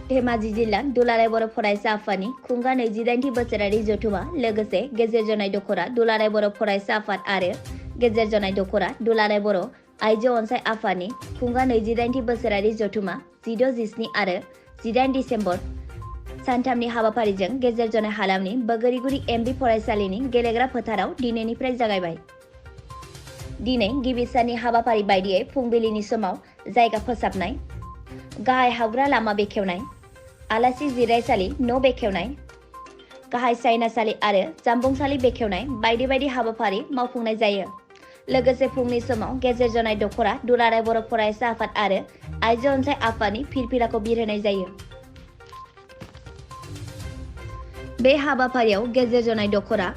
धेमाजि जिल्ला दुलाराय बर' फरायसा आफादनि खुंगा 28थि बोसोरारि जथुमा लोगोसे गेजेर जनाय दखरा दुलाराय बर' फरायसा आफाद आरो गेजेर जनाय दखरा दुलाराय बर' आइजो अनसाय आफादनि खुंगा 28थि बोसोरारि जथुमा 16, 17 आरो 18 डिसेम्बर सानथामनि हाबाफारिजों गेजेर जनाय हालामनि बोगोरिगुरि एमबि फरायसालिनि गेलेग्रा फोथाराव दिनैनिफ्राय जागायबाय। दिनै गिबि साननि हाबाफारि बायदियै फुंबिलिनि समाव जायगा फोसाबनाय, गाहाय हाबग्रा लामा बेखेवनाय, आलासि जिरायसालि न' बेखेवनाय, गाहाय सायनासालि आरो जामबुंसालि बेखेवनाय बायदि बायदि हाबाफारि मावफुंनाय जायो। लोगोसे फुंनि समाव गेजेर जनाय दखरा दुलाराय बर' फरायसा आफाद आरो आइजो अनसाय आफादनि फिरफिलाखौ बिरहोनाय जायो। बे हाबाफारियाव गेजेर जनाय दखरा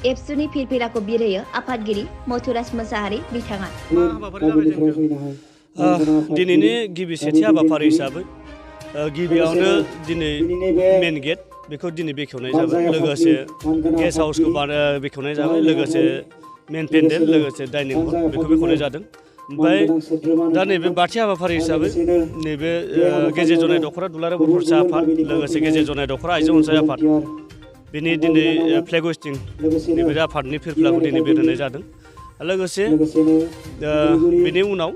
एबसुनि फिरफिलाखौ बिरहोयो आफादगिरि मथुराज मोसाहारि बिथाङा। दिनैनि गिबि सेथि हाबाफारि हिसाबै गिबियावनो दिनै मेन गेट बेखौ दिनै बेखेवनाय जाबाय, लोगोसे गेस्ट हाउसखौ बेखेवनाय जाबाय, लोगोसे मेन पेन्डेल, लोगोसे डाइनिं हल बेखौ बेखेवनाय जादों। ओमफ्राय दा नैबे बाथि हाबाफारि हिसाबै नैबे गेजेर जनाय दखरा दुलाराय बर' फरायसा आफाद, लोगोसे गेजेर जनाय दखरा आइजो अनसाय आफाद बेनि दिनै फ्लेग हस्टिं नैबे आफादनि फिरफिलाखौ दिनै बेरहोनाय जादों। लोगोसे बेनि उनाव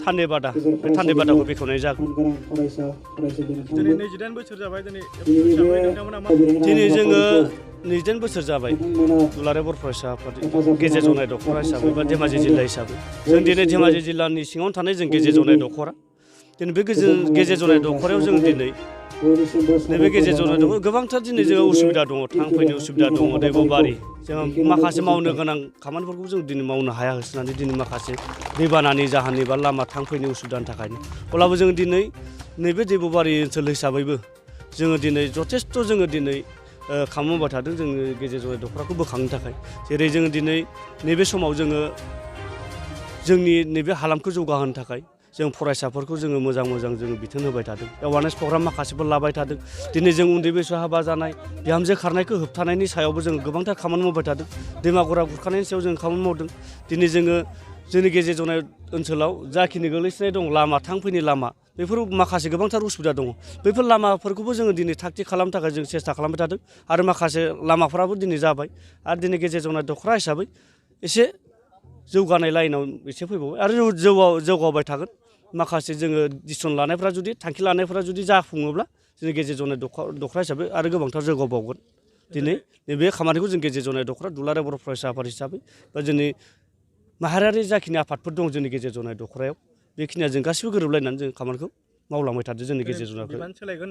थान्दै बादा, बे थान्दै बादाखौ बेखेवनाय जागोन। दिनै 28 बोसोर जाबाय। दिनै जोङो 28 बोसोर जाबाय दुलाराय बर' फरायसा आफाद गेजेर जनाय दखरा हिसाबै बा धेमाजि जिल्ला हिसाबै। जों दिनै धेमाजि जिल्लानि सिङावनो थानाय जों गेजेर जनाय दखरा। दिनै बे गेजेर जनाय दखरायाव जों दिनै नैबे गेजेर जनाय दखरा गोबांथार दिनै जोङो उसुबिदा दङ, थांफैनो उसुबिदा दङ, दैब'बारि जों माखासे मावनो गोनां खामानिफोरखौ जों दिनै मावनो हाया होसोनानै दिनै माखासे दैबानानि जाहोननि बा लामा थांफैनो उसुबिदानि थाखायनो। अब्लाबो जों दिनै नैबे दैब'बारि ओनसोल हिसाबैबो जोङो दिनै जथेस्थ' जोङो दिनै खामानि मावबाय थादों जोङो गेजेर जनाय दखराखौ बोखांनो थाखाय। जेरै जोङो दिनै नैबे समाव जोङो जोंनि नैबे हालामखौ जौगाहोनो थाखाय जों फरायसाफोरखौ जोङो मोजां जोङो बिथोन होबाय थादों। एवारनेस प्रग्राम माखासेफोर लाबाय थादों। दिनै जों उन्दै बैसोआव हाबा जानाय, बिहामजो खारनायखौ होबथानायनि सायावबो जोङो गोबांथार खामानि मावबाय थादों। दैमा गरा खुरखानायनि सायाव जों खामानि मावदों। दिनै जोङो जोंनि गेजेर जनाय ओनसोलाव जाखिनि गोग्लैसोनाय दं लामा, थांफैनो लामा, बेफोर माखासे गोबांथार उसुबिदा दङ। बैफोर लामाफोरखौबो जोङो दिनै थाग थिग खालामनो थाखाय जों सेस्था खालामबाय थादों आरो माखासे लामाफोराबो दिनै जाबाय। आरो दिनै गेजेर जनाय दखरा हिसाबै एसे जौगानाय लाइनाव एसे फैबावबाय आरो जौगाबाय थागोन। माखासे जोङो डिसिसन लानायफ्रा जुदि थांखि लानायफ्रा जुदि जाफुङोब्ला जोंनि गेजेर जनाय दखरा हिसाबै आरो गोबांथार जौगाबावगोन। दिनै नैबे खामानिखौ जों गेजेर जनाय दखरा दुलाराय बर' फरायसा आफाद हिसाबै बा जोंनि माहारियारि जाखिनि आफादफोर दं जोंनि गेजेर जनाय दखरायाव बेखिनिया जों गासिबो गोरोबलायनानै जों खामानिखौ मावलांबाय थादों जोंनि गेजेर जनायखौ।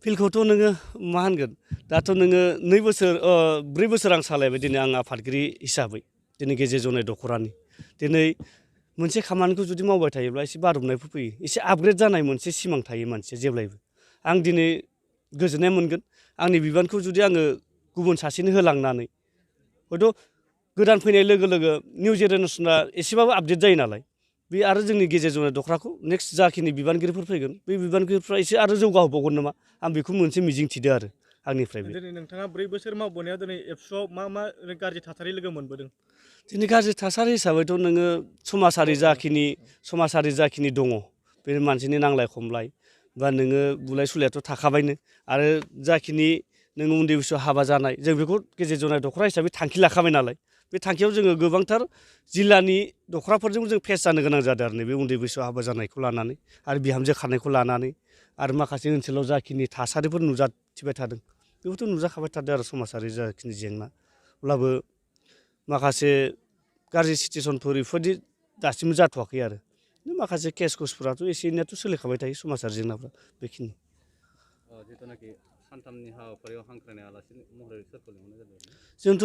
फिल्डखौथ' नोङो मा होनगोन, दाथ' नोङो 4 बोसोर आं सालायबाय दिनै आं आफादगिरि हिसाबै दिनै गेजेर जनाय दखरानि। दिनै मोनसे खामानिखौ जुदि मावबाय थायोब्ला एसे बादबनायफोर फैयो, एसे आपग्रेड जानाय मोनसे सिमां थायो मानसिया जेब्लायबो। आं दिनै गोजोननाय मोनगोन आंनि बिबानखौ जुदि आङो गुबुन सासेनो होलांनानै, हयथ' गोदान फैनाय लोगो लोगो निउ जेनेरेसना एसेबाबो आपडेट जायो नालाय, बे आरो जोंनि गेजेर जनाय दखराखौ नेक्स्ट जाखिनि बिबानगिरिफोर फैगोन बे बिबानगिरिफ्रा एसे आरो जौगाहोबावगोन नामा, आं बेखौ मोनसे मिजिं थिदों आरो आंनिफ्रायबो। दिनै नोंथाङा 4 बोसोर मावबोनायाव दिनै एबसुआव मा गाज्रि थासारि लोगो मोनबोदों? दिनै गाज्रि थासारि हिसाबैथ' नोङो समाजारि जाखिनि दङ, बे मानसिनि नांलाय खमलाय बा नोङो बुलाय सुलायाथ' थाखाबायनो, आरो जाखिनि नोङो उन्दै बैसोआव हाबा जानाय जों बेखौ गेजेर जनाय दखरा हिसाबै थांखि लाखाबाय नालाय, बे थांखियाव जोङो गोबांथार जिल्लानि दखराफोरजों जों फेस जानो गोनां जादों आरो नैबे उन्दै बैसोआव हाबा जानायखौ लानानै आरो बिहामजो खारनायखौ लानानै आरो माखासे ओनसोलाव जाखिनि थासारिफोर नुजाथिबाय थादों बेखौथ' नुजाखाबाय थादों आरो समाजारि जाखिनि जेंना। अब्लाबो माखासे गाज्रि सिटुवेसनफोर बेफोरबायदि दासिमबो जाथ'वाखै आरो माखासे केस कुसफोराथ' एसे एनैयाथ' सोलिखाबाय थायो समाजारि जेंनाफ्रा बेखिनि। जिथुनाखि सानथामनि हाबाफारियाव हांख्रायनाय आलासि महरै सोरखौ लिंहरनाय जादों? जोंथ'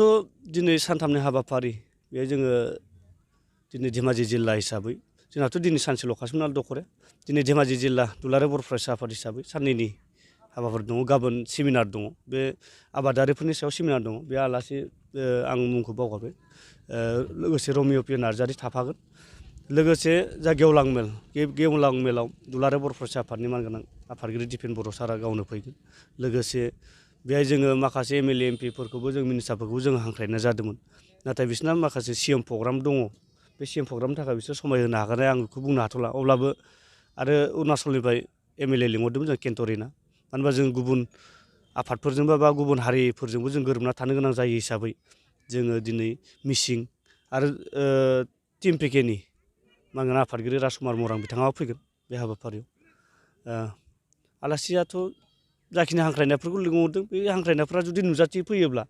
दिनै सानथामनि हाबाफारि बेहाय जोङो दिनै धेमाजि जिल्ला हिसाबै जोंहाथ' दिनै सानसेल'खासोमोन नालाय दखराया। दिनै धेमाजि जिल्ला दुलाराय बर' फरायसा आफाद हिसाबै साननैनि हाबाफारि दङ, गाबोन सेमिनार दङ, बे आबादारिफोरनि सायाव सेमिनार दङ। बे आलासि आं मुंखौ बावगारबाय, लोगोसे रमिय' पि नार्जारि थाफागोन, लोगोसे जा गेवलां मेल, गेवलां मेलाव दुलाराय बर' फरायसा आफादनि मानगोनां आफादगिरि दिपेन बर' सारा गावनो फैगोन। लोगोसे बेहाय जोङो माखासे एमएलए एमपिफोरखौबो जों मिनिस्टारफोरखौबो जोङो हांख्रायनाय जादोंमोन, नाथाय बिसोरना माखासे सिएम प्रग्राम दङ। बे सिएम प्रग्रामनि थाखाय बिसोर समाय होनो हागोन आं बेखौ बुंनो हाथ'ला। अब्लाबो आरो अरुणाचलनिफ्राय MLA लिंहरदोंमोन जों केन्टरिना मानो होनबा जों गुबुन आफादफोरजोंबो बा गुबुन हारिफोरजोंबो जों गोरोबना थानो गोनां जायो हिसाबै जोङो दिनै मिसिं आरो टिम पेकेनि मानगोनां आफादगिरि राजकुमार मरां बिथाङाबो फैगोन बे हाबाफारियाव आलासियाथ' जाखिनि हांख्रायनायफोरखौ लिंहरदों बे हांख्रायनायफ्रा जुदि नुजाथि फैयोब्ला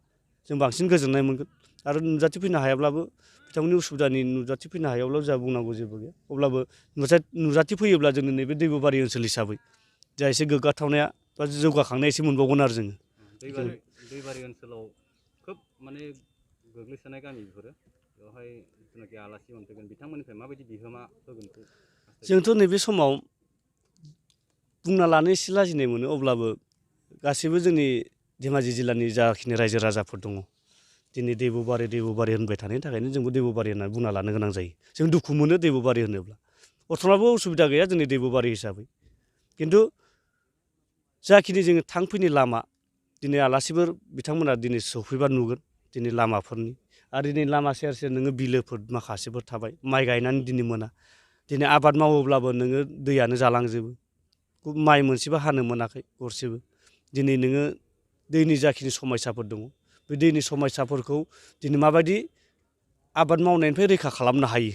जों बांसिन गोजोननाय मोनगोन आरो नुजाथि फैनो हायाब्लाबो बिथांमोननि उसुबिदानि नुजाथि फैनो हायाब्ला जोंहा बुंनांगौ जेबो गैया अब्लाबो नुजाथि फैयोब्ला जोंनि नैबे दैबुबारि ओनसोल हिसाबै जा एसे गोग्गाथावनाया बा जौगाखांनाया एसे मोनबावगोन आरो जोङो दैबारि ओनसोलाव खोब माने गोग्लैसोनाय गामि बेफोरो बेवहाय जिथुनाखि आलासि मोनफैगोन बिथांमोननिफ्राय माबायदि बिहोमा होगोनखौ जोंथ' नैबे समाव बुंना लानो एसे लाजिनाय मोनो अब्लाबो गासैबो जोंनि धेमाजि जिल्लानि जाखिनि रायजो राजाफोर दङ दिनै दैबुबारि होनबाय थानायनि थाखायनो जोंबो दैबुबारि होननानै बुंना लानो गोनां जायो जों दुखु मोनो दैबुबारि होनोब्ला अर्थनाबो उसुबिदा गैया जोंनि दैबुबारि हिसाबै खिन्थु जाखिनि जोङो थां फैनाय लामा दिनै आलासिफोर बिथांमोना दिनै सफैबा नुगोन दिनै लामाफोरनि आरो दिनै लामा सेर सेर नोङो बिलोफोर माखासेफोर थाबाय माइ गायनानै दिनै मोना दिनै आबाद मावोब्लाबो नोङो दैयानो जालांजोबो माइ मोनसेबो हानो मोनाखै गरसेबो दिनै नोङो दैनि जाखिनि समयसाफोर दङ बे दैनि समयसाफोरखौ दिनै माबायदि आबाद मावनायनिफ्राय रैखा खालामनो हायो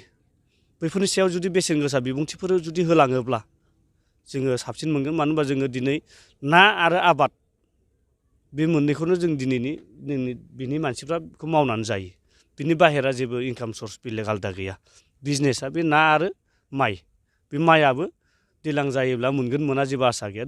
बैफोरनि सायाव जुदि बेसेन गोसा बिबुंथिफोर जुदि होलाङोब्ला जोङो साबसिन मोनगोन मानो होनबा जोङो दिनै ना आरो आबाद बे मोननैखौनो जों बिनि मानसिफ्रा बेखौ मावनानै जायो बिनि बाहेरा जेबो इनकाम सर्स बेलेग आलादा गैया बिजनेसा बे ना आरो माइ बे माइआबो दैज्लां जायोब्ला मोनगोन मोना जेबो आसा गैया